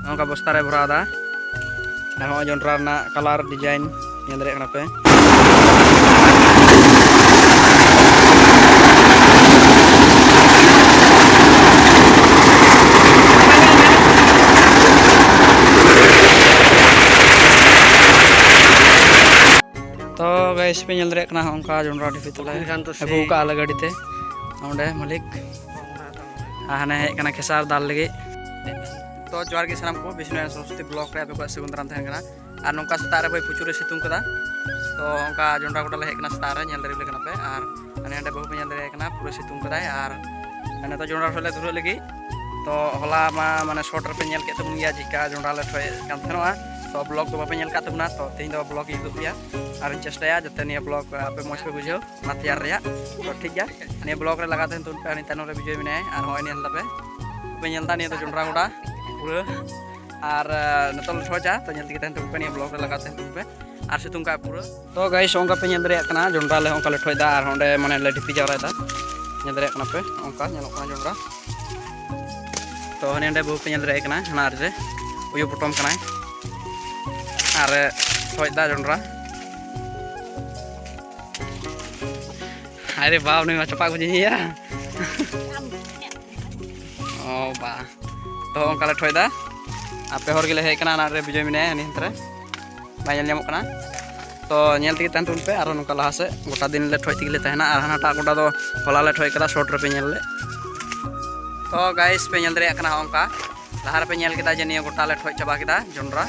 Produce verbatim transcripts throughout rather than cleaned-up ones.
ᱱᱚᱝᱠᱟ ᱵᱚᱥᱛᱟ ᱨᱮ ᱵᱷᱚᱨᱟᱣ ᱮᱫᱟ᱾ ᱟᱨ ᱦᱚᱸᱜᱼᱚᱭ ᱡᱚᱱᱰᱨᱟ ᱨᱮᱱᱟᱜ ᱠᱟᱞᱟᱨ ᱰᱤᱡᱟᱭᱤᱱ ᱧᱮᱞ ᱫᱟᱲᱮᱭᱟᱜ ᱠᱟᱱᱟ ᱯᱮ᱾ ᱛᱚ ᱜᱟᱭᱤᱥ ᱯᱮ ᱧᱮᱞ ᱫᱟᱲᱮᱭᱟᱜ ᱠᱟᱱᱟ, ᱦᱚᱸᱜᱼᱚ ᱱᱚᱝᱠᱟ ᱡᱚᱱᱰᱨᱟ ᱰᱷᱤᱯᱤ ᱛᱟᱞᱮ ᱮᱱᱠᱷᱟᱱ ᱛᱚ ᱟᱹᱜᱩ ᱥᱮᱭ ᱠᱟᱜᱼᱟ ᱟᱞᱮ ᱜᱟᱹᱰᱤ ᱛᱮ᱾ ᱚᱸᱰᱮ ᱢᱟᱹᱞᱤᱠ ᱟᱨ ᱦᱟᱱᱮ ᱦᱮᱡ ᱠᱟᱱᱟ ᱠᱷᱮᱥᱟᱨ ᱫᱟᱞ ᱞᱟᱹᱜᱤᱫ᱾ ᱛᱚ ᱡᱚᱦᱟᱨ ᱜᱮ ᱥᱟᱱᱟᱢ ᱠᱚ, ᱵᱤᱥᱱᱩ ᱥᱚᱨᱚᱥᱚᱛᱤ ᱵᱞᱚᱜ ᱨᱮ ᱟᱯᱮ ᱠᱚᱣᱟᱜ ᱥᱟᱹᱜᱩᱱ ᱫᱟᱨᱟᱢ ᱛᱟᱦᱮᱱ ᱠᱟᱱᱟ᱾ ᱟᱨ ᱱᱚᱝᱠᱟ ᱥᱮᱛᱟᱜ ᱨᱮ ᱵᱷᱟᱹᱭ ᱯᱨᱚᱪᱩᱨ ᱮ ᱥᱤᱛᱩᱝ ᱠᱟᱫᱟ᱾ ᱛᱚ ᱚᱱᱠᱟ ᱡᱚᱱᱰᱨᱟ ᱜᱚᱰᱟ ᱞᱮ ᱦᱮᱡ ᱠᱟᱱᱟ ᱥᱮᱛᱟᱜ ᱨᱮ, ᱧᱮᱞ ᱫᱟᱲᱮ ᱠᱟᱱᱟ ᱯᱮ᱾ ᱟᱨ ᱦᱟᱱᱮ ᱦᱟᱸᱰᱮ ᱵᱟᱹᱦᱩ ᱯᱮ ᱧᱮᱞ ᱫᱟᱲᱮᱭᱟᱭ ᱠᱟᱱᱟ, ᱯᱩᱨᱟᱹ ᱥᱤᱛᱩᱝ ᱠᱟᱫᱟᱭ᱾ ᱟᱨ ᱱᱤᱛᱚᱜ ᱡᱚᱱᱰᱨᱟ ᱨᱚᱦᱚᱭ ᱞᱮ ᱫᱷᱩᱨᱟᱹᱜ ᱞᱟᱹᱜᱤᱫ᱾ ᱛᱚ ᱦᱚᱞᱟ ᱢᱟ ᱢᱟᱱᱮ ᱥᱚᱨᱴ ᱨᱮᱯᱮ ᱧᱮᱞ ᱠᱮᱫ ᱛᱟᱵᱚᱱ ᱜᱮᱭᱟ ᱪᱮᱠᱟ ᱡᱚᱱᱰᱨᱟ ᱞᱮ ᱨᱚᱦᱚᱭᱮᱫ ᱠᱟᱱ ᱛᱟᱦᱮᱱᱚᱜᱼᱟ᱾ ᱛᱚ ᱵᱞᱚᱜ ᱫᱚ ᱵᱟᱯᱮ ᱧᱮᱞ ᱠᱟᱫ ᱛᱟᱵᱚᱱᱟ, ᱛᱚ ᱛᱮᱦᱮᱧ ᱫᱚ ᱵᱞᱚᱜ ᱤᱧ ᱩᱫᱩᱜ ᱯᱮᱭᱟ᱾ ᱟᱨᱤᱧ ᱪᱮᱥᱴᱟᱭᱟ ᱡᱟᱛᱮ ᱱᱤᱭᱟᱹ ᱵᱞᱚᱜ ᱟᱯᱮ ᱢᱚᱡᱽ ᱯᱮ ᱵᱩᱡᱷᱟᱹᱣ ᱚᱱᱟ ᱛᱮᱭᱟᱨ ᱨᱮᱭᱟᱜ᱾ ᱛᱚ ᱴᱷᱤᱠ ᱜᱮᱭᱟ, ᱱᱤᱭᱟᱹ ᱵᱞᱚᱜ ᱨᱮ ᱞᱟᱜᱟᱣ ᱛᱟᱦᱮᱱ ᱛᱟᱵᱚᱱ ᱯᱮ᱾ ᱟᱨ ᱱᱤᱭᱟᱹ ᱛᱟᱭᱱᱚᱢ ᱨᱮ ᱵᱤᱡᱚᱭ ᱢᱮᱱᱟᱭᱟ᱾ ᱟᱨ ᱦᱚᱸᱜᱼᱚᱭ ᱧᱮᱞ ᱫᱟᱯᱮ, ᱯᱮ ᱧᱮᱞ ᱫᱟ ᱱᱤᱭᱟᱹ ᱫᱚ ᱡᱚᱱᱰᱨᱟ ᱜᱚᱰᱟ ᱯᱩᱨᱟᱹ᱾ ᱟᱨ ᱱᱤᱛᱚᱜ ᱞᱮ ᱨᱚᱦᱚᱭᱟ, ᱛᱚ ᱧᱮᱞ ᱛᱮᱜᱮ ᱛᱟᱦᱮᱱ ᱛᱟᱵᱚᱱ ᱯᱮ, ᱱᱤᱭᱟᱹ ᱵᱞᱚᱜ ᱨᱮ ᱞᱟᱜᱟᱣ ᱛᱟᱦᱮᱱ ᱛᱟᱵᱚᱱ ᱯᱮ᱾ ᱟᱨ ᱥᱤᱛᱩᱝ ᱠᱟᱜ ᱯᱩᱨᱟᱹ᱾ ᱛᱚ ᱜᱟᱭᱤᱥ, ᱚᱱᱠᱟ ᱯᱮ ᱧᱮᱞ ᱫᱟᱲᱮᱭᱟᱜ ᱠᱟᱱᱟ, ᱡᱚᱱᱰᱨᱟ ᱞᱮ ᱚᱱᱠᱟ ᱞᱮ ᱴᱷᱚᱡ ᱮᱫᱟ ᱟᱨ ᱚᱸᱰᱮ ᱢᱟᱱᱮ ᱞᱮ ᱰᱷᱤᱯᱤ ᱡᱟᱣᱨᱟᱭᱮᱫᱟ᱾ ᱧᱮᱞ ᱫᱟᱲᱮᱭᱟᱜ ᱠᱟᱱᱟ ᱯᱮ, ᱚᱱᱠᱟ ᱧᱮᱞᱚᱜ ᱠᱟᱱᱟ ᱡᱚᱱᱰᱨᱟ᱾ ᱛᱚ ᱦᱟᱱᱮ ᱚᱸᱰᱮ ᱵᱟᱹᱦᱩ ᱯᱮ ᱧᱮᱞ ᱫᱟᱲᱮᱭᱟᱜ ᱠᱟᱱᱟ, ᱦᱟᱱᱟ ᱟᱲᱮ ᱨᱮ ᱩᱭᱩ ᱯᱚᱴᱚᱢ ᱠᱟᱱᱟᱭ ᱟᱨ ᱮ ᱴᱷᱚᱡ ᱮᱫᱟ ᱡᱚᱱᱰᱨᱟ᱾ ᱟᱨᱮ ᱵᱟ, ᱩᱱᱤ ᱢᱟ ᱪᱟᱯᱟ ᱠᱚ ᱧᱮᱧᱮᱭᱟ᱾ ᱚ ᱵᱟ, ᱛᱚ ᱚᱱᱠᱟ ᱞᱮ ᱴᱷᱚᱡ ᱮᱫᱟ᱾ ᱟᱨ ᱯᱮ ᱦᱚᱲ ᱜᱮᱞᱮ ᱦᱮᱡ ᱠᱟᱱᱟ, ᱚᱱᱟ ᱨᱮ ᱵᱤᱡᱚᱭ ᱢᱮᱱᱟᱭᱟ, ᱦᱟᱹᱱᱤ ᱦᱟᱱᱛᱮ ᱨᱮ ᱵᱟᱭ ᱧᱮᱞ ᱧᱟᱢᱚᱜ ᱠᱟᱱᱟ᱾ ᱛᱚ ᱧᱮᱞ ᱛᱮᱜᱮ ᱛᱟᱦᱮᱱ ᱛᱟᱵᱚᱱ ᱯᱮ, ᱟᱨᱚ ᱱᱚᱝᱠᱟ ᱞᱟᱦᱟ ᱥᱮᱫ ᱜᱚᱴᱟ ᱫᱤᱱ ᱞᱮ ᱴᱷᱚᱡ ᱛᱮᱜᱮ ᱞᱮ ᱛᱟᱦᱮᱱᱟ᱾ ᱟᱨ ᱦᱟᱱᱟᱴᱟᱜ ᱜᱚᱰᱟ ᱫᱚ ᱦᱚᱞᱟ ᱞᱮ ᱴᱷᱚᱡ ᱠᱟᱫᱟ, ᱥᱚᱨᱴ ᱨᱮᱯᱮ ᱧᱮᱞ ᱞᱮᱫ᱾ ᱛᱚ ᱜᱟᱭᱤᱥ ᱯᱮ ᱧᱮᱞ ᱫᱟᱲᱮᱭᱟᱜ ᱠᱟᱱᱟ, ᱦᱚᱸᱜᱼᱚ ᱱᱚᱝᱠᱟ ᱞᱟᱦᱟ ᱨᱮᱯᱮ ᱧᱮᱞ ᱠᱮᱫᱟ ᱡᱮ ᱱᱤᱭᱟᱹ ᱜᱚᱴᱟ ᱞᱮ ᱴᱷᱚᱡ ᱪᱟᱵᱟ ᱠᱮᱫᱟ ᱡᱚᱱᱰᱨᱟ,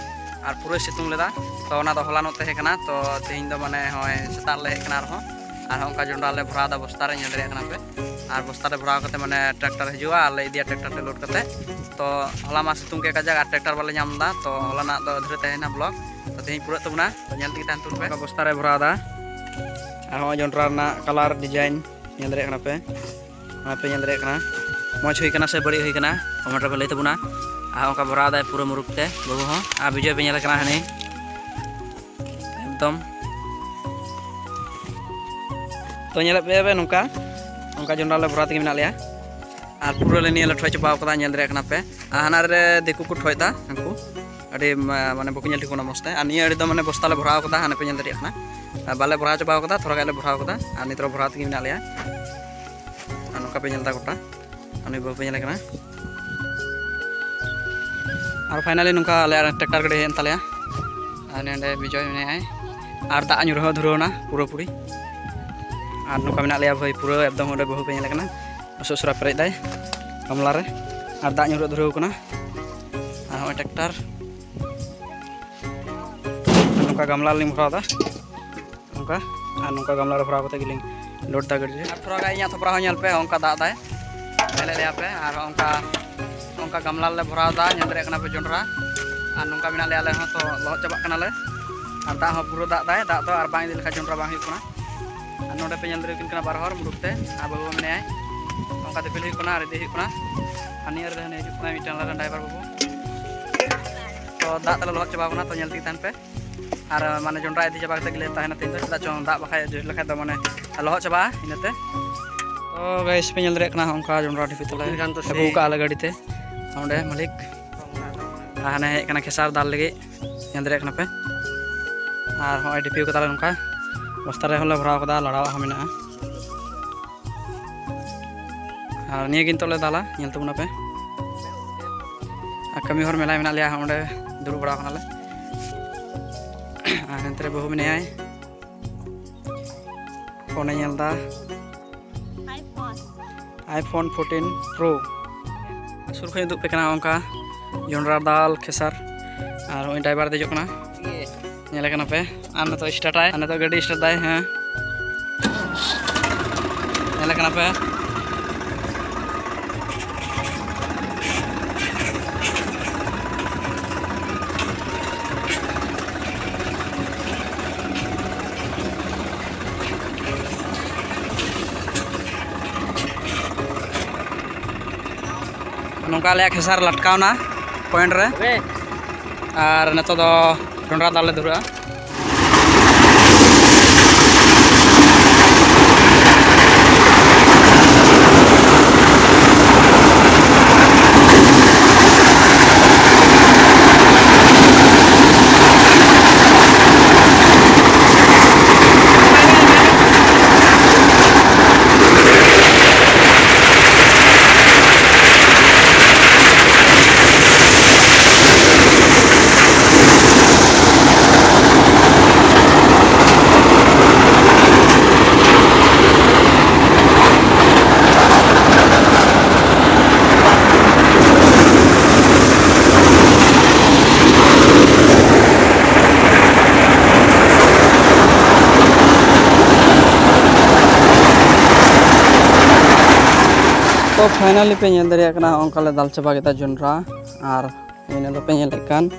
ᱟᱨ ᱯᱩᱨᱟᱹ ᱥᱤᱛᱩᱝ ᱞᱮᱫᱟ᱾ ᱛᱚ ᱚᱱᱟ ᱫᱚ ᱦᱚᱞᱟᱱᱚᱜ ᱛᱟᱦᱮᱸ ᱠᱟᱱᱟ, ᱛᱚ ᱛᱮᱦᱮᱧ ᱫᱚ ᱢᱟᱱᱮ ᱦᱚᱸᱜᱼᱚᱭ ᱥᱮᱛᱟᱜ ᱨᱮᱞᱮ ᱦᱮᱡ ᱠᱟᱱᱟ ᱟᱨᱦᱚᱸ᱾ ᱟᱨ ᱦᱚᱸᱜᱼᱚ ᱱᱚᱝᱠᱟ ᱡᱚᱱᱰᱨᱟ ᱞᱮ ᱵᱷᱚᱨᱟᱣ ᱮᱫᱟ ᱵᱚᱥᱛᱟ ᱨᱮ, ᱧᱮᱞ ᱫᱟᱲᱮᱭᱟᱜ ᱠᱟᱱᱟ ᱯᱮ᱾ ᱟᱨ ᱵᱚᱥᱛᱟ ᱨᱮ ᱵᱷᱚᱨᱟᱣ ᱠᱟᱛᱮ ᱢᱟᱱᱮ ᱴᱨᱟᱠᱴᱟᱨ ᱦᱤᱡᱩᱜᱼᱟ ᱟᱨ ᱞᱮ ᱤᱫᱤᱭᱟ ᱴᱨᱟᱠᱴᱟᱨ ᱛᱮ ᱞᱳᱰ ᱠᱟᱛᱮ᱾ ᱛᱚ ᱦᱚᱞᱟ ᱢᱟ ᱥᱤᱛᱩᱝ ᱠᱮᱫ ᱠᱟᱡᱟᱠ ᱟᱨ ᱴᱨᱟᱠᱴᱟᱨ ᱵᱟᱞᱮ ᱧᱟᱢ ᱮᱫᱟ, ᱛᱚ ᱦᱚᱞᱟᱱᱟᱜ ᱫᱚ ᱫᱷᱤᱨᱮ ᱛᱟᱦᱮᱸᱭᱮᱱᱟ ᱵᱞᱚᱜ᱾ ᱛᱚ ᱛᱮᱦᱮᱧ ᱯᱩᱨᱟᱹᱜ ᱛᱟᱵᱚᱱᱟ, ᱛᱚ ᱧᱮᱞ ᱛᱮᱜᱮ ᱛᱟᱦᱮᱱ ᱛᱟᱵᱚᱱ ᱯᱮ᱾ ᱚᱱᱠᱟ ᱵᱚᱥᱛᱟ ᱨᱮ ᱵᱷᱚᱨᱟᱣ ᱮᱫᱟ᱾ ᱟᱨ ᱦᱚᱸᱜᱼᱚᱭ ᱡᱚᱱᱰᱨᱟ ᱨᱮᱱᱟᱜ ᱠᱟᱞᱟᱨ ᱰᱤᱡᱟᱭᱤᱱ ᱧᱮᱞ ᱫᱟᱲᱮᱭᱟᱜ ᱠᱟᱱᱟ ᱯᱮ, ᱚᱱᱟ ᱯᱮ ᱧᱮᱞ ᱫᱟᱲᱮᱭᱟᱜ ᱠᱟᱱᱟ᱾ ᱢᱚᱡᱽ ᱦᱩᱭ ᱠᱟᱱᱟ ᱥᱮ ᱵᱟᱹᱲᱤᱡ ᱦᱩᱭ ᱠᱟᱱᱟ, ᱠᱚᱢᱮᱱᱴ ᱨᱮᱯᱮ ᱞᱟᱹᱭ ᱛᱟᱵᱚᱱᱟ᱾ ᱟᱨ ᱚᱱᱠᱟ ᱵᱷᱚᱨᱟᱣ ᱫᱟᱭ ᱯᱩᱨᱟᱹ ᱢᱩᱨᱩᱠ ᱛᱮ ᱵᱟᱹᱵᱩ ᱦᱚᱸ᱾ ᱟᱨ ᱵᱤᱡᱚᱭ ᱯᱮ ᱧᱮᱞ ᱠᱟᱱᱟ ᱦᱟᱹᱱᱤ ᱮᱠᱫᱚᱢ᱾ ᱛᱚ ᱧᱮᱞᱮᱫ ᱯᱮᱭᱟ ᱯᱮ ᱱᱚᱝᱠᱟ, ᱱᱚᱝᱠᱟ ᱡᱚᱱᱰᱨᱟ ᱞᱮ ᱵᱷᱚᱨᱟᱣ ᱛᱮᱜᱮ ᱢᱮᱱᱟᱜ ᱞᱮᱭᱟ᱾ ᱟᱨ ᱯᱩᱨᱟᱹ ᱞᱮ ᱱᱤᱭᱟᱹ ᱞᱮ ᱴᱷᱚᱡ ᱪᱟᱵᱟᱣ ᱠᱟᱫᱟ, ᱧᱮᱞ ᱫᱟᱲᱮᱭᱟᱜ ᱠᱟᱱᱟ ᱯᱮ᱾ ᱟᱨ ᱦᱟᱱᱟ ᱨᱮ ᱫᱤᱠᱩ ᱠᱚ ᱴᱷᱚᱡ ᱫᱟ, ᱩᱱᱠᱩ ᱟᱹᱰᱤ ᱢᱟ-, ᱢᱟᱱᱮ ᱵᱟᱠᱚ ᱧᱮᱞ ᱴᱷᱤᱠ ᱠᱟᱱᱟ ᱢᱚᱡᱽ ᱛᱮ᱾ ᱟᱨ ᱱᱤᱭᱟᱹ ᱟᱹᱰᱤ ᱫᱚ ᱢᱟᱱᱮ ᱵᱚᱥᱛᱟ ᱞᱮ ᱵᱷᱚᱨᱟᱣ ᱠᱟᱫᱟ, ᱦᱟᱱᱮ ᱯᱮ ᱧᱮᱞ ᱫᱟᱲᱮᱭᱟᱜ ᱠᱟᱱᱟ᱾ ᱟᱨ ᱵᱟᱞᱮ ᱵᱷᱚᱨᱟᱣ ᱪᱟᱵᱟᱣ ᱠᱟᱫᱟ, ᱛᱷᱚᱲᱟ ᱜᱟᱱ ᱞᱮ ᱵᱷᱚᱨᱟᱣ ᱠᱟᱫᱟ᱾ ᱟᱨ ᱱᱤᱛ ᱨᱮ ᱵᱷᱚᱨᱟᱣ ᱛᱮᱜᱮ ᱢᱮᱱᱟᱜ ᱞᱮᱭᱟ᱾ ᱟᱨ ᱱᱚᱝᱠᱟ ᱯᱮ ᱧᱮᱞ ᱫᱟ ᱜᱚᱴᱟ᱾ ᱟᱨ ᱱᱩᱭ ᱵᱟᱹᱦᱩ ᱯᱮ ᱧᱮᱞᱮ ᱠᱟᱱᱟ᱾ ᱟᱨ finally ᱱᱚᱝᱠᱟ ᱟᱞᱮᱭᱟᱜ tractor ᱜᱟᱹᱰᱤ ᱦᱮᱡ ᱮᱱ ᱛᱟᱞᱮᱭᱟ᱾ ᱟᱨ ᱱᱚᱸᱰᱮ ᱵᱤᱡᱚᱭ ᱢᱮᱱᱟᱭᱟᱭ᱾ ᱟᱨ ᱫᱟᱜ ᱧᱩᱨᱦᱟᱹ ᱦᱚᱸ ᱫᱷᱩᱨᱟᱹᱣ ᱮᱱᱟ ᱯᱩᱨᱟᱹᱯᱩᱨᱤ᱾ ᱟᱨ ᱱᱚᱝᱠᱟ ᱢᱮᱱᱟᱜ ᱞᱮᱭᱟ ᱵᱷᱟᱹᱭ, ᱯᱩᱨᱟᱹ ᱮᱠᱫᱚᱢ ᱚᱸᱰᱮ ᱵᱟᱹᱦᱩ ᱯᱮ ᱧᱮᱞᱮ ᱠᱟᱱᱟ᱾ ᱩᱥᱩᱞ ᱩᱥᱩᱞ ᱯᱮᱨᱮᱡ ᱫᱟᱭ ᱜᱟᱢᱞᱟ ᱨᱮ᱾ ᱟᱨ ᱫᱟᱜ ᱧᱩᱨᱦᱟᱹ ᱫᱷᱩᱨᱟᱹᱣ ᱠᱟᱱᱟ᱾ ᱟᱨ ᱱᱚᱜᱼᱚᱭ tractor᱾ ᱟᱨ ᱱᱚᱝᱠᱟ ᱜᱟᱢᱞᱟ ᱨᱮᱞᱤᱧ ᱵᱷᱚᱨᱟᱣ ᱮᱫᱟ᱾ ᱱᱚᱝᱠᱟ, ᱟᱨ ᱱᱚᱝᱠᱟ ᱜᱟᱢᱞᱟ ᱨᱮ ᱵᱷᱚᱨᱟᱣ ᱠᱟᱛᱮ ᱜᱮᱞᱤᱧ load ᱮᱫᱟ ᱜᱟᱹᱰᱤ ᱨᱮ᱾ ᱟᱨ ᱛᱷᱚᱲᱟ ᱜᱟᱱ ᱤᱧᱟᱹᱜ ᱛᱷᱚᱯᱨᱟ ᱦᱚᱸ ᱧᱮᱞ ᱯᱮ, ᱚᱱᱠᱟ ᱫᱟᱜ ᱫᱟᱭ, ᱧᱮᱞᱮᱫ ᱞᱮᱭᱟ ᱯᱮ᱾ ᱟᱨ ᱚᱱᱠᱟ, ᱚᱱᱠᱟ ᱜᱟᱢᱞᱟ ᱨᱮᱞᱮ ᱵᱷᱚᱨᱟᱣ ᱮᱫᱟ, ᱧᱮᱞ ᱫᱟᱲᱮᱭᱟᱜ ᱠᱟᱱᱟ ᱯᱮ ᱡᱚᱱᱰᱨᱟ᱾ ᱟᱨ ᱱᱚᱝᱠᱟ ᱢᱮᱱᱟᱜ ᱞᱮᱭᱟ ᱟᱞᱮ ᱦᱚᱸ, ᱛᱚ ᱞᱚᱦᱚᱫ ᱪᱟᱵᱟᱜ ᱠᱟᱱᱟᱞᱮ᱾ ᱟᱨ ᱫᱟᱜ ᱦᱚᱸ ᱯᱩᱨᱟᱹ ᱫᱟᱜ ᱫᱟᱭ, ᱫᱟᱜ ᱫᱚ ᱟᱨ ᱵᱟᱝ ᱤᱫᱤ ᱞᱮᱠᱷᱟᱱ ᱡᱚᱱᱰᱨᱟ ᱵᱟᱝ ᱦᱩᱭᱩᱜ ᱠᱟᱱᱟ᱾ ᱟᱨ ᱱᱚᱰᱮ ᱯᱮ ᱧᱮᱞ ᱫᱟᱲᱮᱭᱟᱠᱤᱱ ᱠᱟᱱᱟ ᱵᱟᱨ ᱦᱚᱲ ᱢᱩᱨᱩᱠ ᱛᱮ, ᱟᱨ ᱵᱟᱹᱦᱩ ᱢᱮᱱᱟᱭᱟ᱾ ᱚᱱᱠᱟ ᱫᱤᱯᱤᱞ ᱦᱩᱭᱩᱜ ᱠᱟᱱᱟ ᱟᱨ ᱤᱫᱤ ᱦᱩᱭᱩᱜ ᱠᱟᱱᱟ᱾ ᱟᱨ ᱱᱤᱭᱟᱹ ᱨᱮ ᱦᱟᱱᱮ ᱦᱤᱡᱩᱜ ᱠᱟᱱᱟᱭ ᱢᱤᱫᱴᱟᱝ ᱟᱞᱮ ᱨᱮᱱ driver ᱵᱟᱹᱵᱩ᱾ ᱛᱚ ᱫᱟᱜ ᱛᱮᱞᱮ ᱞᱚᱦᱚᱫ ᱪᱟᱵᱟ ᱟᱠᱟᱱᱟ, ᱛᱚ ᱧᱮᱞ ᱛᱮᱜᱮ ᱛᱟᱦᱮᱱ ᱯᱮ᱾ ᱟᱨ ᱢᱟᱱᱮ ᱡᱚᱱᱰᱨᱟ ᱤᱫᱤ ᱪᱟᱵᱟ ᱠᱟᱛᱮ ᱜᱮᱞᱮ ᱛᱟᱦᱮᱱᱟ ᱛᱮᱦᱮᱧ ᱫᱚ, ᱪᱮᱫᱟᱜ ᱪᱚᱝ ᱫᱟᱜ ᱵᱟᱠᱷᱟᱡ ᱡᱳᱨ ᱞᱮᱠᱷᱟᱡ ᱫᱚ ᱢᱟᱱᱮ ᱞᱚᱦᱚᱫ ᱪᱟᱵᱟᱜᱼᱟ ᱤᱱᱟᱹᱛᱮ᱾ ᱛᱚ guys ᱯᱮ ᱧᱮᱞ ᱫᱟᱲᱮᱭᱟᱜ ᱠᱟᱱᱟ ᱚᱱᱠᱟ ᱡᱚᱱᱰᱨᱟ ᱰᱷᱤᱯᱤ ᱛᱮᱞᱮ ᱮᱱᱠᱷᱟᱱ ᱫᱚ ᱟᱹᱜᱩ ᱥᱮᱭ ᱠᱟᱜᱼᱟ ᱟᱞᱮ ᱜᱟᱹᱰᱤ ᱛᱮ᱾ ᱚᱸᱰᱮ ᱢᱟᱹᱞᱤᱠ ᱟᱨ ᱦᱟᱱᱮ ᱦᱮᱡ ᱠᱟᱱᱟ ᱠᱷᱮᱥᱟᱨ ᱫᱟᱞ ᱞᱟᱹᱜᱤᱫ, ᱧᱮᱞ ᱫᱟᱲᱮᱭᱟᱜ ᱠᱟᱱᱟ ᱯᱮ᱾ ᱟᱨ ᱦᱚᱸᱜᱼᱚᱭ ᱰᱷᱤᱯᱤ ᱠᱟᱫᱟᱞᱮ ᱱᱚᱝᱠᱟ, ᱵᱚᱥᱛᱟ ᱨᱮᱦᱚᱸ ᱞᱮ ᱵᱷᱚᱨᱟᱣ ᱠᱟᱫᱟ, ᱞᱟᱲᱟᱣᱟᱜ ᱦᱚᱸ ᱢᱮᱱᱟᱜᱼᱟ᱾ ᱟᱨ ᱱᱤᱭᱟᱹ ᱜᱮ ᱱᱤᱛᱚᱜ ᱞᱮ ᱫᱟᱞᱟ, ᱧᱮᱞ ᱛᱟᱵᱚᱱᱟ ᱯᱮ᱾ ᱟᱨ ᱠᱟᱹᱢᱤ ᱦᱚᱲ ᱢᱮᱞᱟᱭ ᱢᱮᱱᱟᱜ ᱞᱮᱭᱟ, ᱚᱸᱰᱮ ᱫᱩᱲᱩᱵ ᱵᱟᱲᱟ ᱠᱟᱱᱟᱞᱮ᱾ ᱟᱨ ᱱᱚᱱᱛᱮ ᱨᱮ ᱵᱟᱹᱦᱩ ᱢᱮᱱᱟᱭᱟᱭ, ᱯᱷᱳᱱᱮ ᱧᱮᱞ ᱮᱫᱟ᱾ iPhone᱾ iPhone fourteen Pro᱾ ᱥᱩᱨ ᱠᱷᱚᱱ ᱩᱫᱩᱜ ᱯᱮ ᱠᱟᱱᱟ ᱚᱱᱠᱟ ᱡᱚᱱᱰᱨᱟ ᱫᱟᱞ ᱠᱷᱮᱥᱟᱨ, ᱟᱨ ᱱᱚᱜᱼᱚᱭ driver ᱫᱮᱡᱚᱜ ᱠᱟᱱᱟ᱾ ᱧᱮᱞᱮ ᱠᱟᱱᱟ ᱯᱮ᱾ ᱟᱨ ᱱᱤᱛᱚᱜ start ᱟᱭ, ᱟᱨ ᱱᱤᱛᱚᱜ ᱜᱟᱹᱰᱤ start ᱫᱟᱭ᱾ ᱦᱮᱸ, ᱧᱮᱞᱮ ᱠᱟᱱᱟ ᱯᱮ᱾ ᱱᱚᱝᱠᱟ ᱟᱞᱮᱭᱟᱜ ᱠᱷᱮᱥᱟᱨ ᱞᱟᱴᱠᱟᱣᱱᱟ point ᱨᱮ᱾ ᱟᱨ ᱱᱤᱛᱚᱜ ᱫᱚ ᱡᱚᱱᱰᱨᱟ ᱫᱟᱞ ᱞᱮ ᱫᱷᱩᱨᱟᱹᱜᱼᱟ᱾ ᱛᱚ finally ᱯᱮ ᱧᱮᱞ ᱫᱟᱲᱮᱭᱟᱜ ᱠᱟᱱᱟ, ᱚᱱᱠᱟ ᱞᱮ ᱫᱟᱞ ᱪᱟᱵᱟ ᱠᱮᱫᱟ ᱡᱚᱱᱰᱨᱟ᱾ ᱟᱨ ᱱᱤᱭᱟᱹ ᱫᱚᱯᱮ ᱧᱮᱞᱮᱫ ᱠᱟᱱ,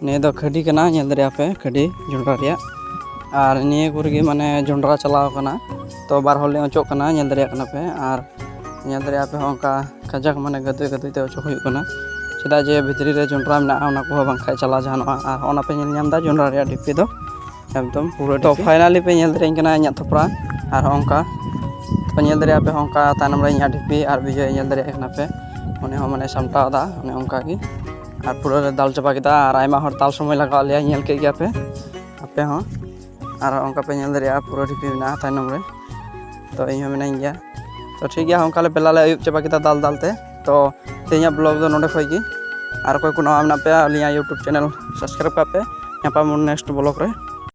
ᱱᱤᱭᱟᱹ ᱫᱚ ᱠᱷᱟᱹᱰᱤ ᱠᱟᱱᱟ, ᱧᱮᱞ ᱫᱟᱲᱮᱭᱟᱜ ᱯᱮ ᱠᱷᱟᱹᱰᱤ ᱡᱚᱱᱰᱨᱟ ᱨᱮᱭᱟᱜ᱾ ᱟᱨ ᱱᱤᱭᱟᱹ ᱠᱚᱨᱮ ᱜᱮ ᱢᱟᱱᱮ ᱡᱚᱱᱰᱨᱟ ᱪᱟᱞᱟᱣ ᱠᱟᱱᱟ᱾ ᱛᱚ ᱵᱟᱨ ᱦᱚᱲ ᱞᱮ ᱚᱪᱚᱜ ᱠᱟᱱᱟ, ᱧᱮᱞ ᱫᱟᱲᱮᱭᱟᱜ ᱠᱟᱱᱟ ᱯᱮ᱾ ᱟᱨ ᱧᱮᱞ ᱫᱟᱲᱮᱭᱟᱜ ᱯᱮ ᱦᱚᱸ ᱚᱱᱠᱟ ᱠᱟᱡᱟᱠ ᱢᱟᱱᱮ ᱜᱟᱹᱫᱩᱡ ᱜᱟᱹᱫᱩᱡ ᱛᱮ ᱚᱪᱚᱜ ᱦᱩᱭᱩᱜ ᱠᱟᱱᱟ, ᱪᱮᱫᱟᱜ ᱡᱮ ᱵᱷᱤᱛᱨᱤ ᱨᱮ ᱡᱚᱱᱰᱨᱟ ᱢᱮᱱᱟᱜᱼᱟ, ᱚᱱᱟ ᱠᱚᱦᱚᱸ ᱵᱟᱝᱠᱷᱟᱡ ᱪᱟᱞᱟᱣ ᱡᱟᱦᱟᱱᱚᱜᱼᱟ᱾ ᱟᱨ ᱚᱱᱟ ᱯᱮ ᱧᱮᱞ ᱧᱟᱢ ᱮᱫᱟ ᱡᱚᱱᱰᱨᱟ ᱨᱮᱭᱟᱜ ᱰᱷᱤᱯᱤ ᱫᱚ ᱮᱠᱫᱚᱢ ᱯᱩᱨᱟᱹ ᱛᱚ ᱰᱷᱤᱯᱤ᱾ Finally ᱯᱮ ᱧᱮᱞ ᱫᱟᱲᱮᱭᱟᱹᱧ ᱠᱟᱱᱟ ᱤᱧᱟᱹᱜ ᱛᱷᱚᱯᱨᱟ᱾ ᱟᱨ ᱦᱚᱸ ᱚᱱᱠᱟ ᱛᱚ ᱧᱮᱞ ᱫᱟᱲᱮᱭᱟᱜ ᱯᱮ ᱦᱚᱸ ᱚᱱᱠᱟ ᱛᱟᱭᱱᱚᱢ ᱨᱮ ᱤᱧᱟᱹᱜ ᱰᱷᱤᱯᱤ ᱟᱨ ᱵᱤᱡᱚᱭ ᱧᱮᱞ ᱫᱟᱲᱮᱭᱟᱜ ᱠᱟᱱᱟ ᱯᱮ, ᱩᱱᱤ ᱦᱚᱸ ᱢᱟᱱᱮ ᱥᱟᱢᱴᱟᱣ ᱮᱫᱟ ᱚᱱᱮ ᱚᱱᱠᱟ ᱜᱮ᱾ ᱟᱨ ᱯᱩᱨᱟᱹ ᱞᱮ ᱫᱟᱞ ᱪᱟᱵᱟ ᱠᱮᱫᱟ᱾ ᱟᱨ ᱟᱭᱢᱟ ᱦᱚᱲ ᱫᱟᱞ ᱥᱚᱢᱚᱭ ᱞᱟᱜᱟᱣ ᱞᱮᱭᱟ, ᱧᱮᱞ ᱠᱮᱫ ᱜᱮᱭᱟ ᱯᱮ ᱟᱯᱮ ᱦᱚᱸ᱾ ᱟᱨ ᱚᱱᱠᱟ ᱯᱮ ᱧᱮᱞ ᱫᱟᱲᱮᱭᱟᱜᱼᱟ ᱯᱩᱨᱟᱹ ᱰᱷᱤᱯᱤ ᱢᱮᱱᱟᱜᱼᱟ ᱛᱟᱭᱱᱚᱢ ᱨᱮ᱾ ᱛᱚ ᱤᱧ ᱦᱚᱸ ᱢᱤᱱᱟᱹᱧ ᱜᱮᱭᱟ᱾ ᱛᱚ ᱴᱷᱤᱠ ᱜᱮᱭᱟ, ᱚᱱᱠᱟ ᱞᱮ ᱵᱮᱞᱟ ᱞᱮ ᱟᱹᱭᱩᱵ ᱪᱟᱵᱟ ᱠᱮᱫᱟ ᱫᱟᱞ ᱫᱟᱞ ᱛᱮ᱾ ᱛᱚ ᱛᱮᱦᱮᱧᱟᱜ vlog ᱫᱚ ᱱᱚᱰᱮ ᱠᱷᱚᱡ ᱜᱮ᱾ ᱟᱨ ᱚᱠᱚᱭ ᱠᱚ ᱱᱟᱣᱟ ᱢᱮᱱᱟᱜ ᱯᱮᱭᱟ ᱟᱹᱞᱤᱧᱟᱜ YouTube channel subscribe ᱠᱟᱜ ᱯᱮ᱾ ᱧᱟᱯᱟᱢ ᱟᱵᱚᱱ next vlog ᱨᱮ᱾